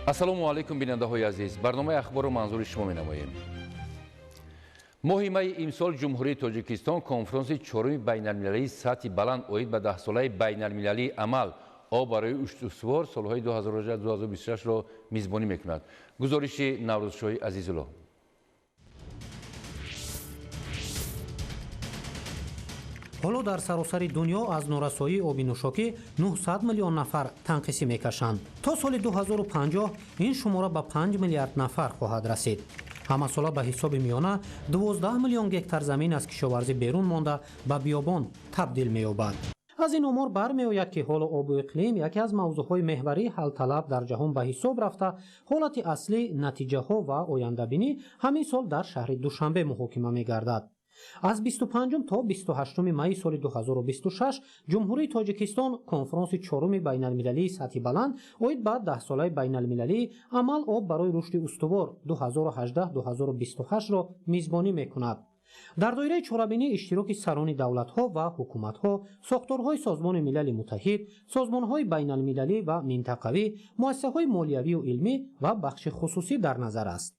Ассалому алайкум, бинандаҳои азиз. Барномаи ахборро манзури шумо менамоем. Моҳи майи имсол Ҷумҳурии Тоҷикистон конфронси чоруми байналмилалии сатҳи баланд оид ба даҳсолаи байналмилалии амал об барои устувор солҳои 2018-2026-ро мизбонӣ мекунад. Гузориши Наврӯзшоҳи Азизулло. Ҳоло дар саросари дунё аз норасоии оби нӯшокӣ 900 миллион нафар танқисӣ мекашанд. То соли 2050 ин шумора ба 5 миллиард нафар хоҳад расид. Ҳамасола ба ҳисоби миёна 12 миллион гектар замин аз кишоварзӣ берун монда, ба биёбон табдил меёбад. Аз ин омор бармеояд, ки ҳоло обу иқлим яке аз мавзӯъҳои меҳварии ҳалталаб дар ҷаҳон ба ҳисоб рафта, ҳолати аслӣ, натиҷаҳо ва ояндабинӣ ҳамин сол дар шаҳри Душанбе муҳокима мегардад. Аз 25 то 28 майи соли 2026 Ҷумҳурии Тоҷикистон конфронси чоруми байналмилалии сатҳи баланд оид ба даҳсолаи байналмилалии амал об барои рушди устувор 2018-2028-ро мизбонӣ мекунад. Дар доираи чорабинӣ иштироки сарони давлатҳо ва ҳукуматҳо, сохторҳои Созмони Милали Муттаҳид, созмонҳои байналмилалӣ ва минтақавӣ, муассисаҳои молиявию илмӣ ва бахши хусусӣ дар назар аст.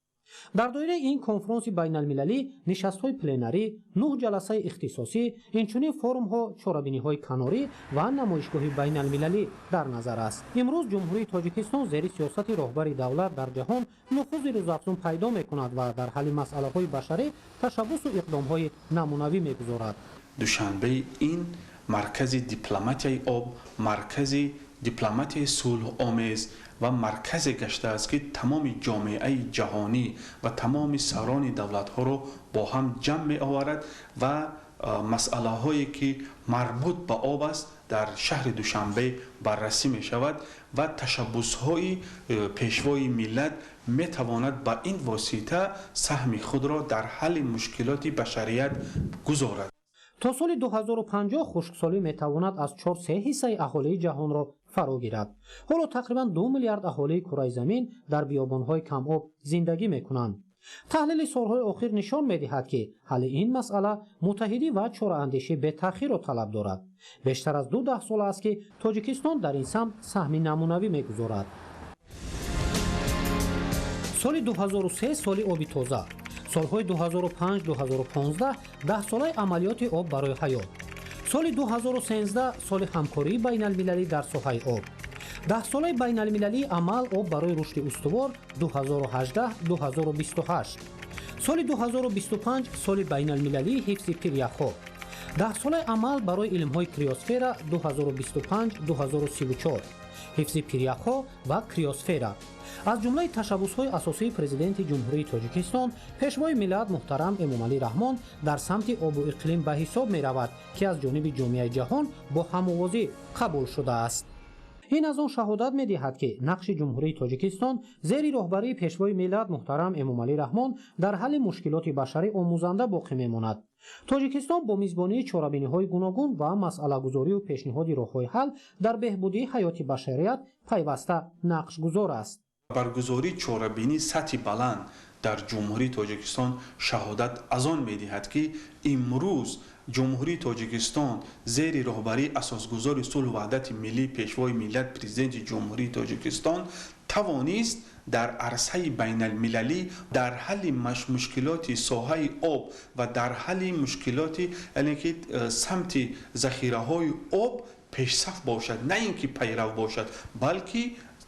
Дар доираи ин конфронси байналмилалӣ нишастҳои пленарӣ, нӯҳ ҷаласаи ихтисосӣ, инчунин форумҳо, чорабиниҳои канорӣ ва намоишгоҳи байналмилалӣ дар назар аст. Имрӯз Ҷумҳурии Тоҷикистон зери сиёсати роҳбари давлат дар ҷаҳон нуфузи рӯзафзун пайдо мекунад ва дар ҳалли масъалаҳои башарӣ ташаббусу иқдомҳои намунавӣ мегузорад. Душанбе ин маркази дипломатияи об, маркази дипломатияи сулҳомез ва марказе гаштааст, ки тамоми ҷомеаи ҷаҳонӣ ва тамоми сарони давлатҳоро бо ҳам ҷамъ меоварад ва масъалаҳое, ки марбут ба об аст, дар шаҳри Душанбе баррасӣ мешавад ва ташаббусҳои пешвои миллат метавонад ба ин восита саҳми худро дар ҳалли мушкилоти башарият гузорад. То соли 2050 хушксолӣ метавонад аз 4-3 ҳиссаи аҳолии ҷаҳонро фаро гирад. Ҳоло тақрибан 2 миллиард аҳолии кураи замин дар биёбонҳои камоб зиндагӣ мекунанд. Таҳлили солҳои охир нишон медиҳад, ки ҳалли ин масъала муттаҳидӣ ва чораандешӣ бетаъхирро талаб дорад. Бештар аз ду даҳсола аст, ки Тоҷикистон дар ин самт саҳми намунавӣ мегузорад. Соли 2003 соли оби тоза, солҳои 2005-2015 даҳсолаи амалиёти об барои ҳаёт, соли 2013 соли ҳамкории байналмилалӣ дар соҳаи об, даҳсолаи байналмилалии амал об барои рушди устувор 2018-2028, соли 2025 соли байналмилалии ҳифзи пиряхҳо, даҳсолаи амал барои илмҳои криосфера 2025-2034, ҳифзи пиряхҳо ва криосфера аз ҷумлаи ташаббусҳои асосии Президенти Ҷумҳурии Тоҷикистон, Пешвои миллат муҳтарам Эмомалӣ Раҳмон дар самти обу иқлим ба ҳисоб меравад, ки аз ҷониби ҷомеаи ҷаҳон бо ҳамовозӣ қабул шудааст. Ин аз он шаҳодат медиҳад, ки нақши Ҷумҳурии Тоҷикистон зери роҳбарии Пешвои миллат муҳтарам Эмомалӣ Раҳмон дар ҳалли мушкилоти башарӣ омӯзанда боқӣ мемонад. Тоҷикистон бо мизбонии чорабиниҳои гуногун ва масъалагузорию пешниҳоди роҳҳои ҳал дар беҳбудии ҳаёти башарият пайваста нақшгузор аст. Баргузории чорабинии сатҳи баланд дар Ҷумҳурии Тоҷикистон шаҳодат аз он медиҳад, ки имрӯз Ҷумҳурии Тоҷикистон зери роҳбарии асосгузори сулҳу ваҳдати миллӣ, Пешвои миллат, Президенти Ҷумҳурии Тоҷикистон тавонист дар арсаи байналмилалӣ дар ҳалли мушкилоти соҳаи об ва дар ҳалли мушкилоти, яъне ки самти захираҳои об пешсаф бошад, на ин ки пайрав бошад, балки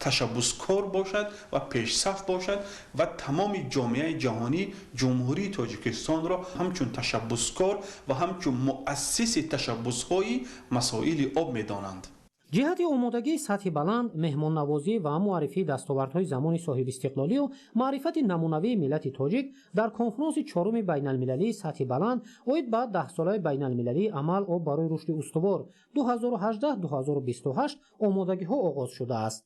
ташаббускор бошад ва пешсаф бошад ва тамоми ҷомеаи ҷаҳонӣ Ҷумҳурии Тоҷикистонро ҳамчун ташаббускор ва ҳамчун муассиси ташаббусҳои масоили об медонанд. Ҷиҳати омодагии сатҳи баланд, меҳмоннавозӣ ва муаррифии дастовардҳои замони соҳибистиқлолию маърифати намунавии миллати тоҷик дар конфронси чоруми байналмилалии сатҳи баланд оид ба даҳсолаи байналмилалии амал об барои рушди устувор 2018-2028 омодагиҳо оғоз шудааст.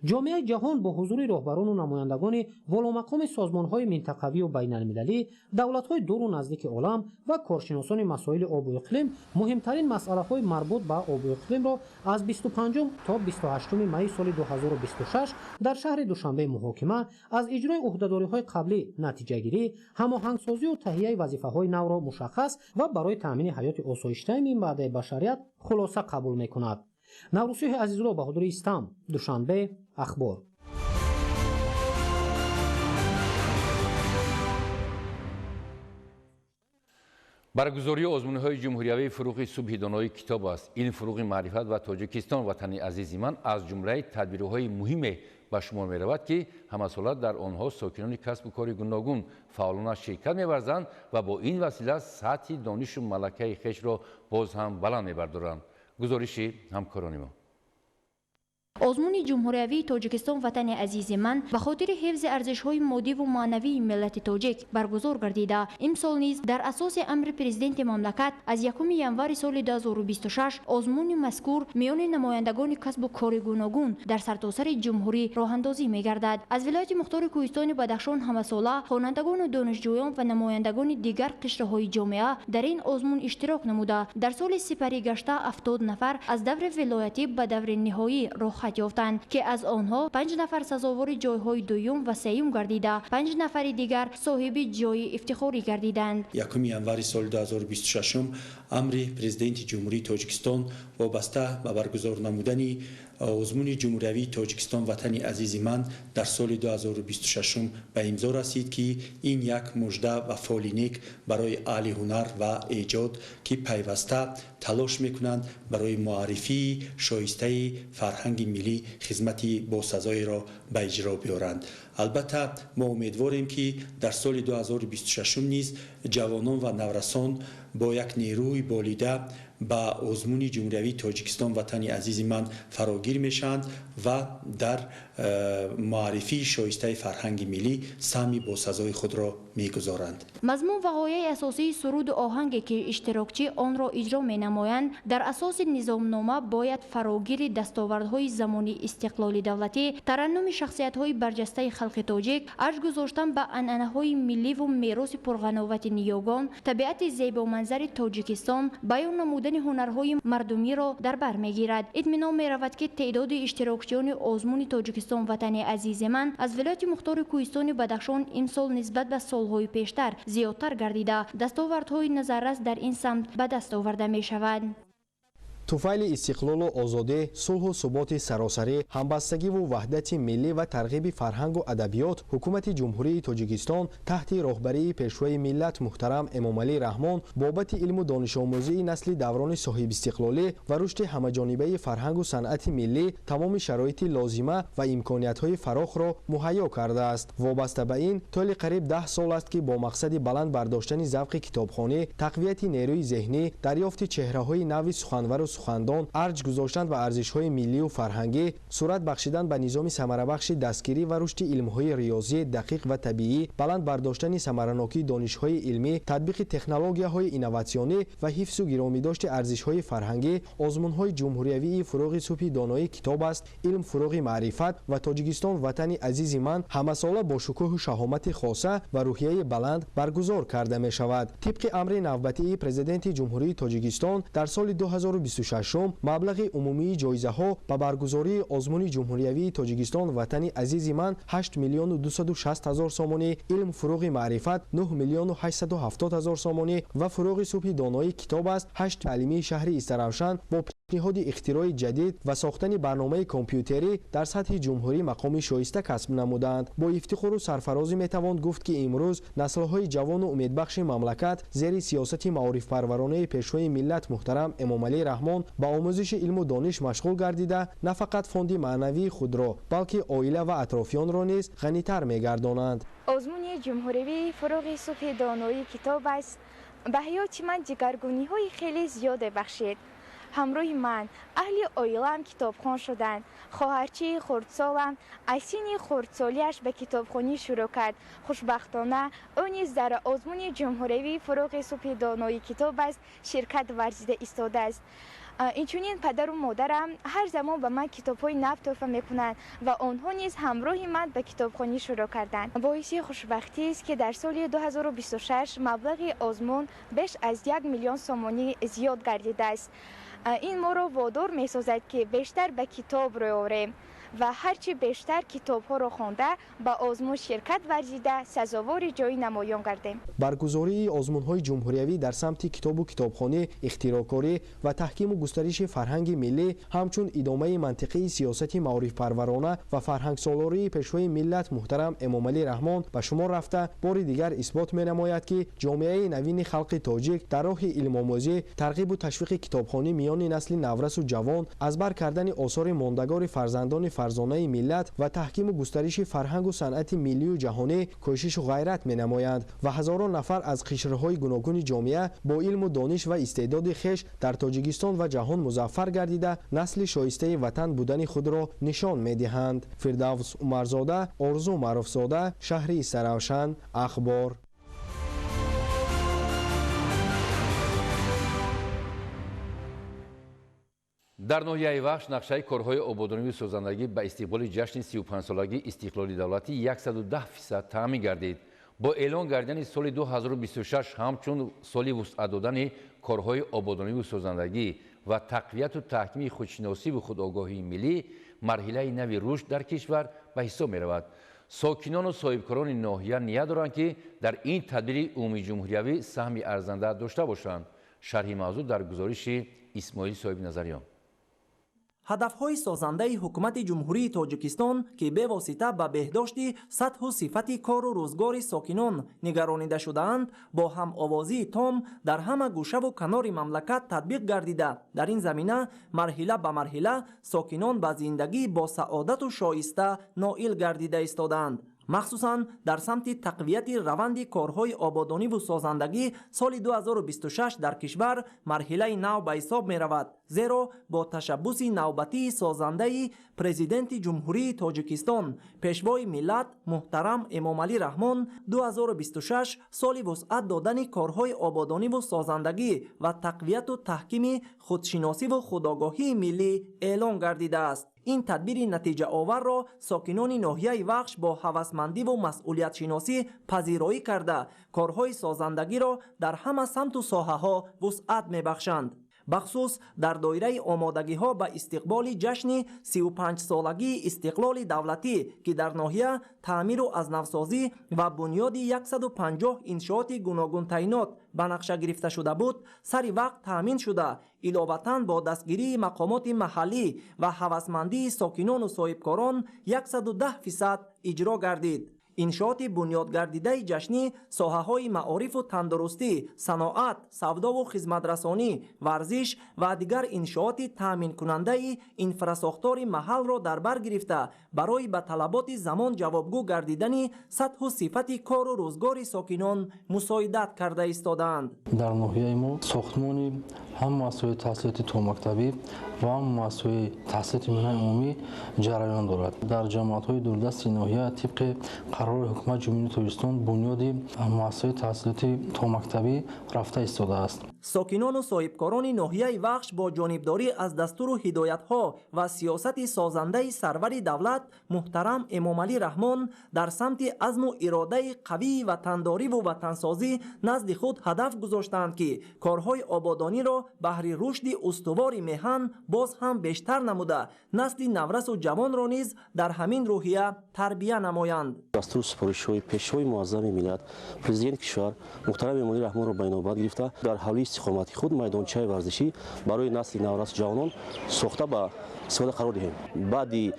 Ҷомеаи ҷаҳон бо ҳузури роҳбарону намояндагони воломақоми созмонҳои минтақавию байналмилалӣ, давлатҳои дуру наздики олам ва коршиносони масоили обу иқлим муҳимтарин масъалаҳои марбут ба обу иқлимро аз 25 то 28 майи соли 2026 дар шаҳри Душанбе муҳокима, аз иҷрои ӯҳдадориҳои қаблӣ натиҷагирӣ, ҳамоҳангсозию таҳияи вазифаҳои навро мушаххас ва барои таъмини ҳаёти осоиштаи минбаъдаи башарият хулоса қабул мекунад. Наврӯзшоҳи Азизулло, Баҳодури Истам, Душанбе, Ахбор. Баргузории озмунҳои ҷумҳуриявии фурӯғи субҳи донои китоб аст. Ин фурӯғи маърифат ва Тоҷикистон ватани азизи ман аз ҷумлаи тадбирҳои муҳиме ба шумор меравад, ки ҳамасола дар онҳо сокинони касбу кори гуногун фаъолона ширкат меварзанд ва бо ин васила сатҳи донишу малакаи хешро боз ҳам баланд мебардоранд. Гузориши ҳамкорони мо. Озмуни ҷумҳуриявии Тоҷикистон ватани азизи ман ба хотири ҳифзи арзишҳои моддиву маънавии миллати тоҷик баргузор гардида, имсол низ дар асоси амри президенти мамлакат аз 1 январи соли 2026 озмуни мазкур миёни намояндагони касбу кори гуногун дар сартосари ҷумҳурӣ роҳандозӣ мегардад. Аз вилояти мухтори кӯҳистони Бадахшон ҳамасола хонандагону донишҷӯён ва намояндагони дигар қишрҳои ҷомеа дар ин озмун иштирок намуда, дар соли сипарӣ гашта 70 нафар аз даври вилоятӣ ба даври ниҳоӣ роҳхат ёфтанд, ки аз онҳо 5 нафар сазовори ҷойҳои дуюм ва сеюм гардида, 5 нафари дигар соҳиби ҷойи ифтихорӣ гардиданд. 1 январи соли 2026 амри президенти Ҷумҳурии Тоҷикистон вобаста ба баргузор намудани озмуни ҷумҳуриявии Тоҷикистон ватани азизи ман дар соли 2026 ба имзо расид, ки ин як мужда ва фоли нек барои аҳли ҳунар ва эҷод, ки пайваста талош мекунанд барои муаррифии шоистаи фарҳанги миллӣ хизмати босазоеро ба иҷро биёранд. Албатта, мо умедворем, ки дар соли 2026 низ ҷавонон ва наврасон бо як нерӯи болида ба озмуни ҷумҳуриявии Тоҷикистон ватани азизи ман фарогир мешаванд ва дар муаррифии шоистаи фарҳанги миллӣ саҳми босазои худро мегузоранд. Мазмун ва ғояи асосии суруду оҳанге, ки иштирокчӣ онро иҷро менамоянд, дар асоси низомнома бояд фарогири дастовардҳои замони истиқлоли давлатӣ, тараннуми шахсиятҳои барҷастаи халқи тоҷик, арҷ гузоштан ба анъанаҳои милливу мероси пурғановати ниёгон, табиати зебоманзари Тоҷикистон, баён намудани ҳунарҳои мардумиро дар бар мегирад. Итминон меравад, ки теъдоди иштирокчиёни озмуни Тоҷикистон ватани азизи ман аз вилояти мухтори кӯҳистони Бадахшон имсол нисбат ба солҳои пештар зиёдтар гардида, дастовардҳои назаррас дар ин самт ба даст оварда мешаванд. Туфайли истиқлолу озодӣ, сулҳу суботи саросарӣ, ҳамбастагиву ваҳдати миллӣ ва тарғиби фарҳангу адабиёт, ҳукумати Ҷумҳурии Тоҷикистон таҳти роҳбарии Пешвои миллат муҳтарам Эмомалӣ Раҳмон бобати илму донишомӯзии насли даврони соҳибистиқлолӣ ва рушди ҳамаҷонибаи фарҳангу санъати миллӣ тамоми шароити лозима ва имкониятҳои фарохро муҳайё кардааст. Вобаста ба ин, тӯли қариб 10 сол аст, ки бо мақсади баланд бардоштани завқи китобхонӣ, тақвияти нерӯи зеҳнӣ, дарёфти чеҳраҳои нави суханвару сухандон, арҷ гузоштан ба арзишҳои миллию фарҳангӣ, сурат бахшидан ба низоми самарабахши дастгирӣ ва рушди илмҳои риёзӣ, дақиқ ва табиӣ, баланд бардоштани самаранокии донишҳои илмӣ, татбиқи технологияҳои инноватсионӣ ва ҳифзу гиромидошти арзишҳои фарҳангӣ, озмунҳои ҷумҳуриявии фурӯғи субҳи доноӣ китоб аст, илм фурӯғи маърифат ва Тоҷикистон ватани азизи ман ҳамасола бо шукӯҳу шаҳомати хоса ва рӯҳияи баланд баргузор карда мешавад. Тибқи амри навбатии Президенти Ҷумҳурии Тоҷикистон дар соли 2026 маблағи умумии ҷоизаҳо ба баргузории озмуни ҷумҳуриявии Тоҷикистон ватани азизи ман 8 миллиону 260 ҳазор сомонӣ, илм фурӯғи маърифат 9 миллиону 870 ҳазор сомонӣ ва фурӯғи субҳи доноӣ китоб аст 8 таълимии шаҳри Истаравшан бо пешниҳоди ихтирои ҷадид ва сохтани барномаи компютерӣ дар сатҳи ҷумҳурӣ мақоми шоиста касб намуданд. Бо ифтихору сарфарозӣ метавон гуфт, ки имрӯз наслҳои ҷавону умедбахши мамлакат зери сиёсати маорифпарваронаи Пешвои миллат муҳтарам Эмомалӣ Раҳмон ба омӯзиши илму дониш машғул гардида, на фақат фонди маънавии худро, балки оила ва атрофиёнро низ ғанитар мегардонанд. Озмуни ҷумҳуривии фурӯғи субҳи доноӣ китоб аст ба ҳаёти ман дигаргуниҳои хеле зиёде бахшид. Ҳамроҳи ман аҳли оилаам китобхон шуданд. Хоҳарчии хурдсолам аз синни хурдсолиаш ба китобхонӣ шурӯъ кард. Хушбахтона, ӯ низ дар озмуни ҷумҳуриявии фурӯғи субҳи доноӣ китоб аст ширкат варзида истодааст. Инчунин падару модарам ҳар замон ба ман китобҳои нав тӯҳфа мекунанд ва онҳо низ ҳамроҳи ман ба китобхонӣ шурӯъ карданд. Боиси хушбахтист, ки дар соли 2026 маблағи озмун беш аз 1 миллион сомонӣ зиёд гардидааст. Ин моро водор месозад, ки бештар ба китоб рӯй орем. Ва ҳарчи бештар китобҳоро хонда, ба озмун ширкат варзида, сазовори ҷои намоён гардем. Баргузории озмунҳои ҷумҳуриявӣ дар самти китобу китобхонӣ, ихтироъкорӣ ва таҳкиму густариши фарҳанги миллӣ ҳамчун идомаи мантиқии сиёсати маорифпарварона ва фарҳангсолории Пешвои миллат муҳтарам Эмомалӣ Раҳмон ба шумор рафта, бори дигар исбот менамояд, ки ҷомеаи навини халқи тоҷик дар роҳи илмомӯзӣ, тарғибу ташвиқи китобхонӣ миёни насли наврасу ҷавон, аз бар кардани осори мондагори фарзандони фарзонаи миллат ва таҳкиму густариши фарҳангу санъати миллию ҷаҳонӣ кӯшишу ғайрат менамоянд ва ҳазорон нафар аз қишрҳои гуногуни ҷомеа бо илму дониш ва истеъдоди хеш дар Тоҷикистон ва ҷаҳон музаффар гардида, насли шоистаи ватан будани худро нишон медиҳанд. Фирдавс Умарзода, Орзу Маъруфзода, шаҳри Истаравшан, Ахбор. Дар ноҳияи Вахш нақшаи корҳои ободониву созандагӣ ба истиқболи ҷашни 35-солагии истиқлоли давлатӣ 110% таъмин гардид. Бо эълон гардидани соли 2026 ҳамчун соли вусъат додани корҳои ободониву созандагӣ ва тақвияту таҳкими худшиносиву худогоҳии миллӣ, марҳилаи нави рушд дар кишвар ба ҳисоб меравад. Сокинону соҳибкорони ноҳия ният доранд, ки дар ин тадбири умумиҷумҳуриявӣ саҳми арзанда дошта бошанд. Шарҳи мавзӯъ дар гузориши Исмоил Соҳибназариён. Ҳадафҳои созандаи ҳукумати Ҷумҳурии Тоҷикистон, ки бевосита ба беҳдошти сатҳу сифати кору рӯзгори сокинон нигаронида шудаанд, бо ҳамовозии том дар ҳама гӯшаву канори мамлакат татбиқ гардида, дар ин замина марҳила ба марҳила сокинон ба зиндагӣ бо саодату шоиста ноил гардида истодаанд. Махсусан дар самти тақвияти раванди корҳои ободониву созандагӣ соли 2026 дар кишвар марҳилаи нав ба ҳисоб меравад, зеро бо ташаббуси навбатии созандаи Президенти Ҷумҳурии Тоҷикистон, Пешвои миллат муҳтарам Эмомалӣ Раҳмон 2026 соли вусъат додани корҳои ободониву созандагӣ ва тақвияту таҳкими худшиносиву худогоҳии миллӣ эълон гардидааст. Ин тадбири натиҷаоварро сокинони ноҳияи Вахш бо ҳавасмандиву масъулиятшиносӣ пазироӣ карда, корҳои созандагиро дар ҳама самту соҳаҳо вусъат мебахшанд. Бахусус дар доираи омодагиҳо ба истиқболи ҷашни 35-солагии истиқлоли давлатӣ, ки дар ноҳия таъмиру азнавсозӣ ва бунёди 150 иншооти гуногунтайнот ба нақша гирифта шуда буд, сари вақт таъмин шуда, иловатан бо дастгирии мақомоти маҳаллӣ ва ҳавасмандии сокинону соҳибкорон 110% иҷро гардид. Иншооти бунёдгардидаи ҷашнӣ соҳаҳои маорифу тандурустӣ, саноат, савдову хизматрасонӣ, варзиш ва дигар иншооти таъминкунандаи инфрасохтори маҳалро дар бар гирифта, барои ба талаботи замон ҷавобгӯ гардидани сатҳу сифати кору рӯзгори сокинон мусоидат карда истодаанд. Дар ноҳияи мо сохтмони ҳам муассисаҳои таҳсилоти томактабӣ ва ҳам муассисаҳои таҳсилоти миёнаи умумӣ ҷараён дорад. Дар ҷамоатҳои дурдасти ноҳия тибқи қарори ҳукумати Ҷумҳурии Тоҷикистон бунёди муассисаҳои таҳсилоти томактабӣ рафта истодааст. Сокинону соҳибкорони ноҳияи Вахш бо ҷонибдорӣ аз дастуру ҳидоятҳо ва сиёсати созандаи сарвари давлат муҳтарам Эмомалӣ Раҳмон дар самти азму иродаи қавии ватандориву ватансозӣ назди худ ҳадаф гузоштаанд, ки корҳои ободониро баҳри рушди устувори меҳан боз ҳам бештар намуда, насли наврасу ҷавонро низ дар ҳамин рӯҳия тарбия намоянд. Дастуру супоришҳои Пешвои муаззами миллат, Президенти кишвар муҳтарам Эмомалӣ Раҳмонро ба инобат гирифта, дар ҳавлии истиқомати худ майдончаи варзишӣ барои насли наврасу ҷавонон сохта ба истифода қарор диҳем. Баъди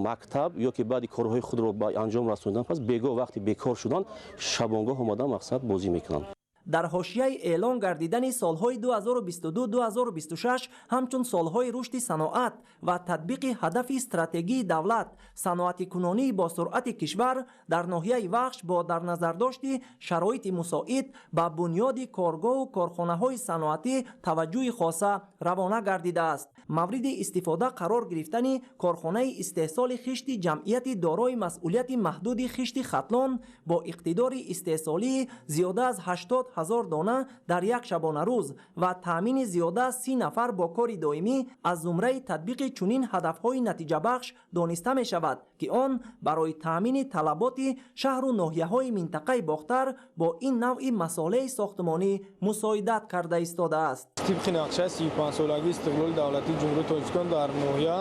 мактаб ё ки баъди корҳои худро ба анҷом расонидан пас бегоҳ вақти бекор шудан шабонгоҳ омада мақсад бозӣ мекунанд. Дар ҳошияи эълон гардидани солҳои 2022-2026 ҳамчун солҳои рушди саноат ва татбиқи ҳадафи стратегии давлат саноатикунонии бо суръати кишвар дар ноҳияи Вахш бо дар назардошти шароити мусоид ба бунёди коргоҳу корхонаҳои саноатӣ таваҷҷӯҳи хоса равона гардидааст. Мавриди истифода қарор гирифтани корхонаи истеҳсоли хишти ҷамъияти дорои масъулияти маҳдуди хишти Хатлон бо иқтидори истеҳсолии зиёда аз 80 000 дона дар як шабонарӯз ва таъмини зиёда аз 30 нафар бо кори доимӣ аз зумраи татбиқи чунин ҳадафҳои натиҷабахш дониста мешавад, ки он барои таъмини талаботи шаҳру ноҳияҳои минтақаи Бохтар бо ин навъи масолеҳи сохтмонӣ мусоидат карда истодааст. Тибқи нақшаи 35-солагии истиқлоли давлатии Ҷумҳурии Тоҷикистон дар ноҳия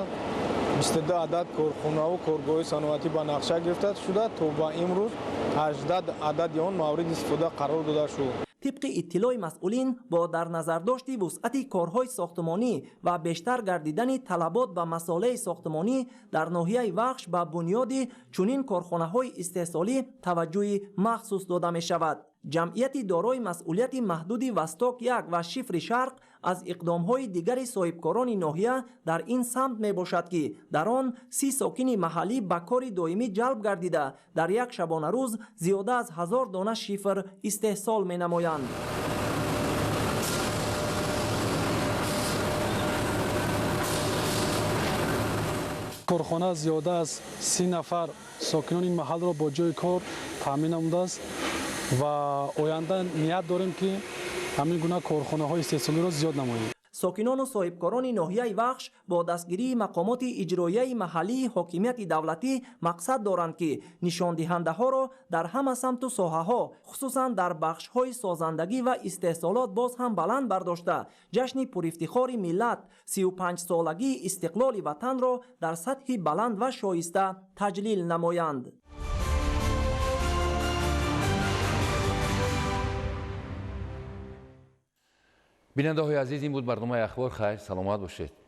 22 адад корхонаву коргоҳи саноатӣ ба нақша гирифта шуда, то ба имрӯз 18 адади он мавриди истифода қарор дода шуд. Тибқи иттилои масъулин, бо дар назардошти вусъати корҳои сохтмонӣ ва бештар гардидани талабот ба масолеҳи сохтмонӣ дар ноҳияи Вахш ба бунёди чунин корхонаҳои истеҳсолӣ таваҷҷӯҳи махсус дода мешавад. Ҷамъияти дорои масъулияти маҳдуди Восток 1 ва Шифри Шарқ аз иқдомҳои дигари соҳибкорони ноҳия дар ин самт мебошад, ки дар он 30 сокини маҳаллӣ ба кори доимӣ ҷалб гардида, дар як шабонарӯз зиёда аз 1000 дона шифр истеҳсол менамоянд. Корхона зиёда аз 30 нафар сокинони ин маҳалро бо ҷои кор таъмин намудааст ва оянда ният дорем, ки ҳамин гуна корхонаҳои истеҳсолиро зиёд намоем. Сокинону соҳибкорони ноҳияи Вахш бо дастгирии мақомоти иҷроияи маҳаллии ҳокимияти давлатӣ мақсад доранд, ки нишондиҳандаҳоро дар ҳама самту соҳаҳо, хусусан дар бахшҳои созандагӣ ва истеҳсолот боз ҳам баланд бардошта, ҷашни пурифтихори миллат 35-солагии истиқлоли ватанро дар сатҳи баланд ва шоиста таҷлил намоянд. Бинандаҳои азиз, ин буд барномаи ахбор. Хайр, саломат бошед.